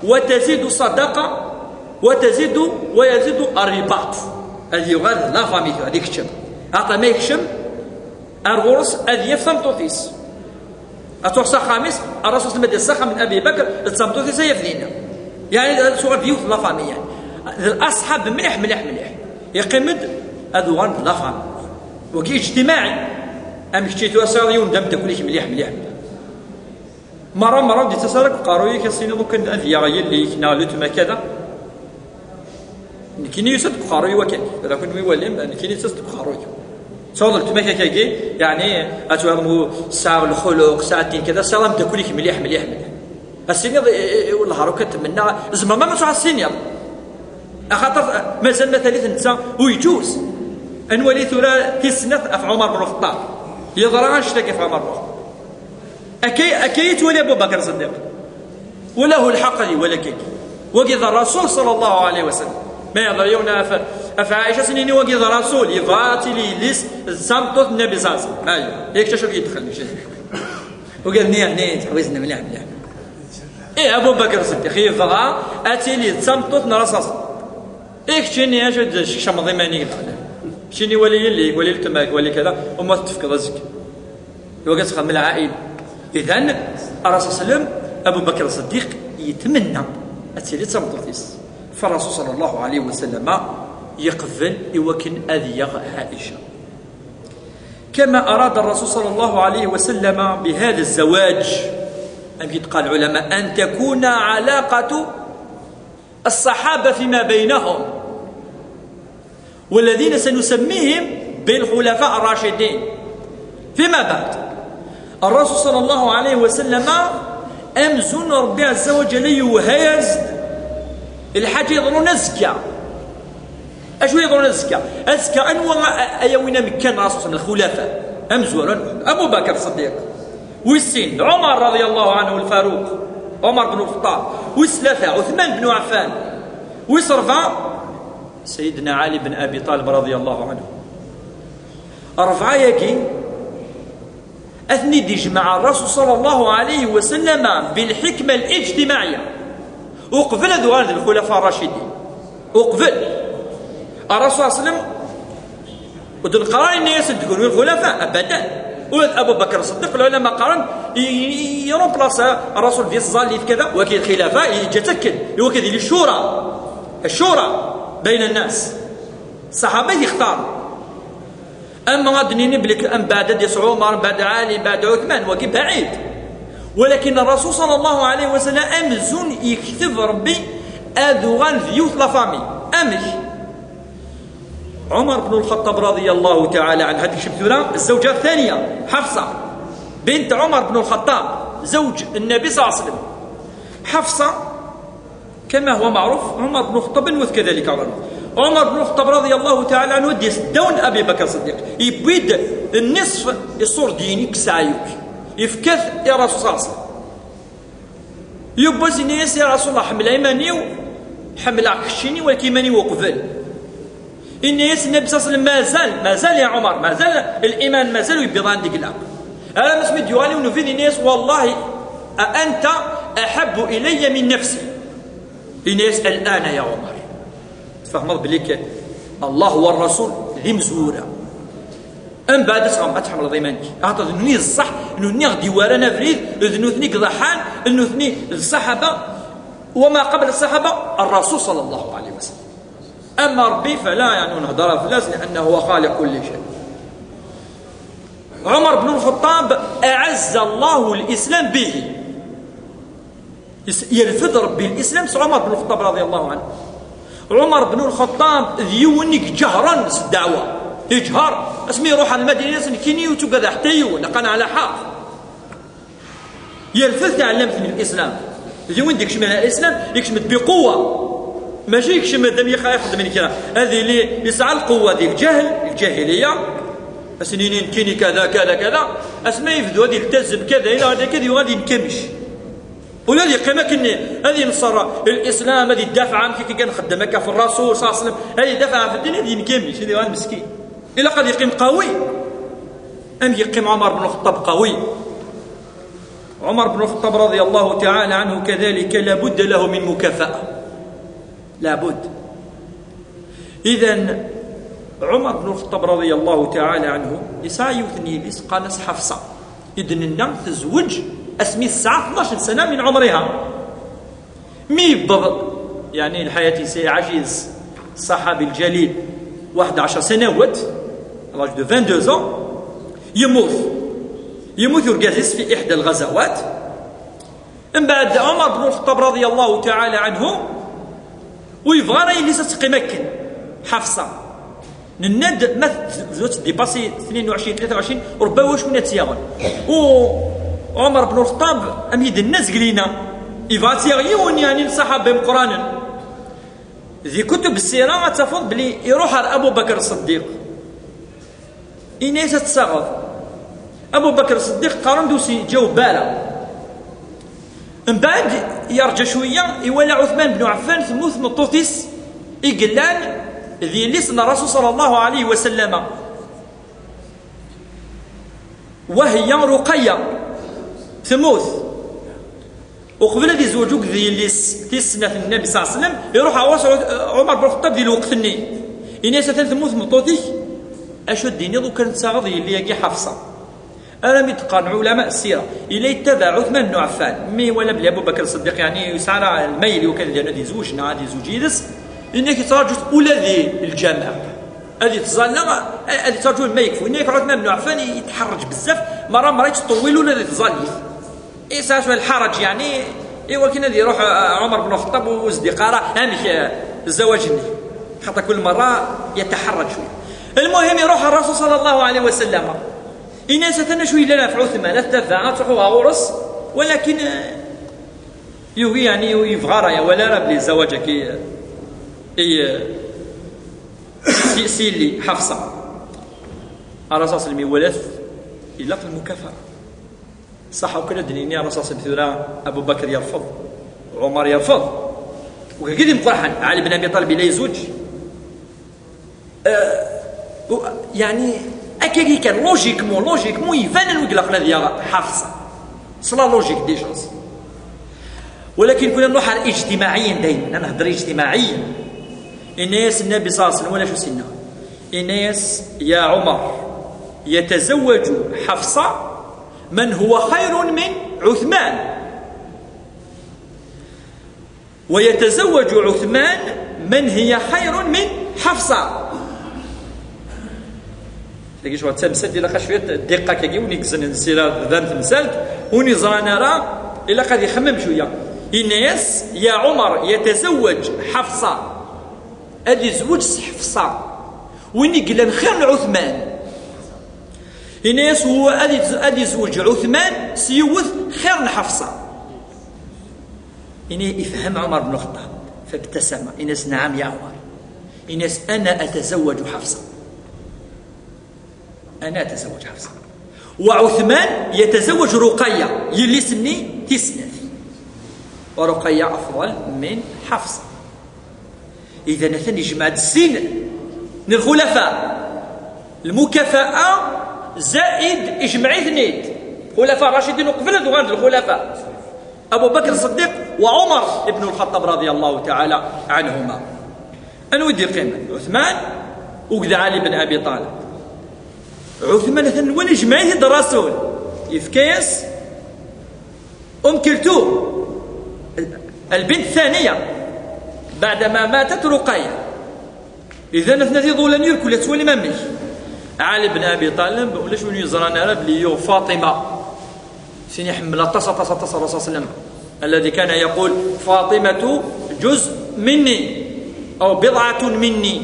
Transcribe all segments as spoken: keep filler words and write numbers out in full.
وتزيد صداقة وتزيد ويزيد الرباط. Ad yuɣal d la famille, ad ikcem. Ata ma ikcem ar ɣur-s, ad yaf tameṭṭut-is. Ad truḥ s axxam-is, Ṛṛasul s ma d-yas s axxam n Abi Bakr, d tameṭṭut-is ay yaf dinna. Yeɛni ad tuɣal d yiwet n la famille, yeɛni. D laṣḥab mliḥ, mliḥ, mliḥ. Yeqqim-d ad uɣalen d la famille. Wagi ijtimaɛi. Amek kečč tura tesɛiḍ yiwen d ameddakel-ik mliḥ, mliḥ, mliḥ. Merra, merra ur d-yettas ara deg uqerruy-ik, ad s-tiniḍ ukan ad yaɣ yelli-k neɣ letma kada. Nekkini yusa-d deg uqerruy wakan. Tura kunwi walim, nekkini yettas deg uqerruy. Tuɣ letma-k akkagi, yeɛni, ad twaliḍ mu tesɛa lxuluq, tesɛa ddin kada, tesɛa ameddakel-ik mliḥ, mliḥ, mliḥ. Ad s-tiniḍ, i, i, i, wellah, aru kan tmenna, tzemreḍ ma ad truḥ ad s-tiniḍ. Axaṭer, mazal ma talit netta, ur yeǧuz. Ad nwali tura tis snat ɣef Ɛumar bnu Lxeṭṭab. Yeḍra annect-agi ɣef Ɛumar bnu Lxeṭṭab. Akka, akka yettwali Abu Bakr Ṣeddiq. Wala hu lḥeqq ad iwala akka. Wagi d Ṛṛasul ṣalla Llahu ɛalayhi wa sallam. Ma yehḍer yiwen ɣef, ɣef Ɛica, ad s-nini wagi d Ṛṛasul, yebɣa ad tili yelli-s d tameṭṭut n Nnbi ṣalla Llahu ɛalayhi wa sallam. Aya, yak cacu yedxel, mačči d. Ugad-nni, yeɛni, ttḥewwisen mliḥ, mliḥ. Ih, Abu Bakr Ṣeddiq yebɣa ad tili d tameṭṭut n Ṛṛasul ṣalla Llahu ɛalayhi wa sallam. I keččini, acu d-teskecmeḍ iman-ik daɣen? Keččini wali yelli-k, wali letma-k, wali kada, uma t-tefkeḍ azekka. Iwakken ad txemmel lɛaila. Idan, Ṛṛasul ṣalla Llahu ɛalayhi wa sallam, Abu Bakr Ṣeddiq yetmenna ad tili d tameṭṭut-is. Fa Ṛṛasul ṣalla Llahu ɛalayhi wa sallam yeqbel iwakken ad yaɣ Ɛica. كما أراد الرسول صلى الله عليه وسلم بهذا الزواج، أم يتقال العلماء، أن تكون علاقة الصحابة فيما بينهم، والذين سنسميهم بالخلفاء الراشدين فيما بعد. Ṛṛasul ṣalla Llahu ɛalayhi wa sallam, amzun Ṛebbi ɛezza wa ǧalla yewha-yas-d lḥaǧa yeḍrun azekka. Acu yeḍrun azekka? Azekka, anwa a, a yawin amekkan n Ṛṛasul ṣalla Llahu ɛalayhi wa sallam, lxulafa? Amezwaru, Abu Bakr Ṣeddiq. Wis sin, Ɛumar raḍiya Llahu ɛanhu, Lfaruq, Ɛumar bnu Lxeṭṭab. Wis tlata, Ɛuthman bnu Ɛeffan. Wis ṛebɛa, Sayyidna Ɛali bnu Abi Ṭalib raḍiya Llahu ɛanhu. Ṛebɛa-yagi, ad ten-id-ijmeɛ Ṛṛasul ṣalla Llahu ɛalayhi wa sallam bilḥikma al-ijtimaɛiyya. Uqbel ad uɣalen d lxulafa ṛṛacidin. Uqbel. Ṛṛasul ṣalla Llahu ɛalayhi wa sallam, ur d-neqqar ara yenna-yasen d kunwi lxulafa, abadan. Ula d Abu Bakr Ṣeddiq, lɛulama qqaren, i, i, irumplasa Ṛṛasul di tẓallit kada, wagi lxilafa, yeǧǧa-tt akken, iwakken ad yili ccura. Ccura bayna nnas. Ṣṣaḥaba i t-ixtaren. Ama ad d-nini belli mbeɛd ad d-yas Ɛumar, mbeɛd Ɛali, mbeɛd Ɛuthman, wagi baɛid. Walakin Ṛṛasul ṣalla Llahu ɛalayhi wa sallam, amzun yekteb Ṛebbi ad uɣalen d yiwet la famille. Amek? Ɛumar bnu Lxeṭṭab raḍiya Llahu taɛala ɛanhu, ad nekcem tura, zzawǧa ttaniya, Ḥafṣa, bint Ɛumar bnu Lxeṭṭab, zawǧ Nnabi ṣalla Llahu ɛalayhi wa sallam. Ḥafṣa, كما هو معروف، Ɛumar bnu Lxeṭṭab, anwa-t kadalik, Ɛumar bnu Lxeṭṭab؟ Ɛumar bnu Lxeṭṭab raḍiya Llahu taɛala ɛanhu, ad d-yas ddaw n Abi Bakr Ṣeddiq, yewwi-d nniṣf iṣurdiyen i yesɛa yakk, yefka-t i Ṛṛasul ṣalla Llahu ɛalayhi wa sallam. Yiwwas yenna-yas: "Ya Rasul Llah, ḥemmleɣ iman-iw, ḥemmleɣ keččini, walakin iman-iw uqbel." Yenna-yas Nnabi ṣalla Llahu ɛalayhi wa sallam: "Mazal, mazal ya Ɛumar, mazal liman, mazal ur yewwiḍ ara anda i ilaq." Alamma asmi d-yuɣal yiwen ubrid, yenna-yas: "Wallahi, a anta aḥabbu ilayya min nafsi." Yenna-yas: "Al-ana ya Ɛumar." Tfehmeḍ belli Allah wa Ṛṛasul d imezwura. Mbeɛd ad tɣem-, ad tḥemmleḍ iman-ik. Axaṭer d nutni d ṣṣeḥ, d nutni i ɣ-d-iwaran abrid, d nutni i iḍaḥan, d nutni d ṣṣaḥaba, wa ma qabla ṣṣaḥaba, Ṛṛasul ṣalla Llahu ɛalayhi wa sallam. Ama Ṛebbi fala, yeɛni, ur nhedder ara fell-as, li'annahu huwa xaliqu kulli cay. Ɛumar bnu Lxeṭṭab, aɛazza Llahu l-Islam bihi. Is-, yerfed Ṛebbi l-Islam s Ɛumar bnu Lxeṭṭab raḍiya Llahu ɛanhu. Ɛumar bnu Lxeṭṭab d yiwen i iǧehren s ddeɛwa. Iǧher. Asmi iṛuḥ ar Lmadina, yenna-yas: "Nekkini ur ttuggadeɣ ḥetta yiwen, aql-aɣ ɛla ḥeqq." Yerfed taɛellamt n l-Islam. D yiwen d-ikecmen ar l-Islam, ikcem-d biquwa. Mačči ikcem-d am yixa ixeddmen kra. Ad yili yesɛa lquwa di lǧahl, lǧahiliya. Ad sen-yini: "Nekkini kada, kada, kada." Asmi yebdu ad yeltazem kada, ila ad yuɣal ad yenkamec. Ula ad yeqqim akken ad yenṣer l-Islam, ad yeddafaɛ, amek akka i nxeddem akka f Ṛṛasul ṣalla Llahu ɛalayhi wa sallam, ad yeddafaɛ ɣef ddin, ad yenkamec, ad yuɣal meskin. Ilaq ad yeqqim qawi. Amek yeqqim Ɛumar bnu Lxeṭṭab qawi? عمر بن الخطاب رضي الله تعالى عنه كذلك لا بد له من مكافأة. لا بد. إذن عمر بن الخطاب رضي الله تعالى عنه يسعى يوثني بسقانس حفصة. إذن النم تزوج أسمي الساعة اثناش سنة من عمرها. مي بض يعني الحياة سي عجيز الصحابي الجليل واحد عشر سنوات، à l'âge de vingt-deux ans، يموت. يموت يرقازيس في إحدى الغزوات. من بعد عمر بن الخطاب رضي الله تعالى عنه ويبغى راه يلي تقيم كن حفصة. نناد ما تزوج ديباسي اثنين وعشرين، ثلاثة وعشرين، ربما واش من تياغن. وعمر بن الخطاب أم يد الناس قلينا يبغى تياغ يون يعني الصحابة مقرانا. ذي كتب السيرة تفض بلي يروح على أبو بكر الصديق. إنيس تساغض أبو بكر الصديق قارن دوسي جو بالا. من بعد يرجع شوية يولى عثمان بن عفان ثموث مطوطيس إقلان ذي لسنا الرسول صلى الله عليه وسلم، وهي رقية ثموث. وقبل هذه زوجوك ذي لس تسنة النبي صلى الله عليه وسلم يروح عواص عمر بن الخطاب ذي الوقت الني. إنيس ثموث مطوطيس. أشو الدين يضو كانت ساغض اللي يجي حفصة. أنا متقن علماء السيرة إلا يتبع عثمان بن عفان مي ولا بلي أبو بكر الصديق يعني يسعى الميل وكان لأنه دي زوجنا دي زوج يدس. إنك تراجع أولى ذي الجامع هذه تظل هذه تراجع ما يكفو إنك عثمان بن عفان يتحرج بزاف. مرة مرة يتطول ولا ذي تظل إيه ساعة شوية الحرج يعني. إيه ولكن هذه يروح عمر بن الخطاب وزدي قارة هامش الزواج خاطر كل مرة يتحرج شوية. المهم يروح الرسول صلى الله عليه وسلم إناس ثنا شوي لنا في عثمان، لا تدافع، تروحوا غورس، ولكن، آه، يوغي يعني يبغى رايا ولا راه بلي زواجك إي، إي، سي، سي اللي حفصة. الرسول صلى الله عليه وسلم يولث إلا في المكافأة. صح وكل الدنيا الرسول صلى الله عليه وسلم أبو بكر يرفض، عمر يرفض، وكاين اللي مقرحن علي بن أبي طالب لا يزوج. آه، و-، يعني، هكا كي كان لوجيكمون، لوجيكمون يبان الوقلاق الذي يرى حفصة. C'est la logique des choses. ولكن كنا نروح على اجتماعيا دايما، أنا نهضر اجتماعيا. إناس النبي صلى الله عليه وسلم ولا شو سنة؟ إناس يا عمر يتزوج حفصة من هو خير من عثمان. ويتزوج عثمان من هي خير من حفصة. تلاقي شوية تمثال ديال لقى شوية الدقة كي وني كزن نسيرة ذا تمثال وني زرانا راه إلا قد يخمم شوية. إناس يا عمر يتزوج حفصة، اللي زوج حفصة وين يقلن خير من عثمان. إناس هو اللي يتز-، اللي يزوج عثمان سيوث خير من حفصة. إني يفهم عمر بن الخطاب فابتسم. إنس: "نعم يا عمر." إنس: "أنا أتزوج حفصة. أنا أتزوج حفصة." وعثمان يتزوج رقية، يلي سني تسنث. ورقية أفضل من حفصة. إذا أثني يجمع السن للخلفاء. المكافأة زائد إجمعي اثنين. خلفاء راشدين وقبل هذو غاند الخلفاء. أبو بكر الصديق وعمر بن الخطاب رضي الله تعالى عنهما. أنو يدي قيمة؟ عثمان وكذا علي بن أبي طالب. عثمان ثن ولي جمعيه الرسول يفكيس أم كلثوم البنت الثانية بعدما ماتت رقية. إذا اثنتي ظلن يركو لا تولي ماميش. علي بن أبي طالب ولا شو يزران عرب ليو فاطمة. سيني حمل طاسة، طاسة، طاسة الرسول صلى الله عليه وسلم الذي كان يقول: "فاطمة جزء مني أو بضعة مني،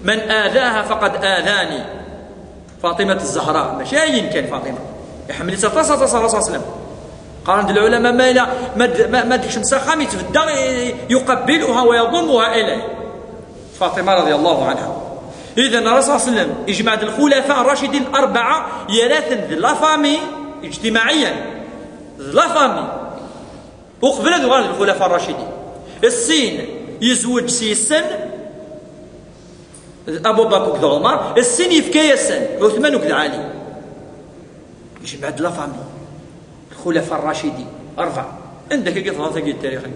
من آذاها فقد آذاني". فاطمة الزهراء، ماشي أين كان فاطمة. يحمل طاسة، طاسة الرسول صلى الله عليه وسلم. قال عند العلماء: "ما إلى، ما د-، ما، ما ديكش مسخم يتبدى يقبلها ويضمها إليه". فاطمة رضي الله عنها. إذن الرسول صلى الله عليه وسلم يجمع الخلفاء الراشدين الأربعة يراثن ذ la famille اجتماعيا. ذ la famille. وقبل هذو غير الخلفاء الراشدين. السين يزوج سي السن أبو بكر وكذا عمر، السين يفكي السن عثمان وكذا علي. يجمع ذ la famille. Xulafa Rracidi, rebɛa. Anda akka i teḍra tagi n tarixin?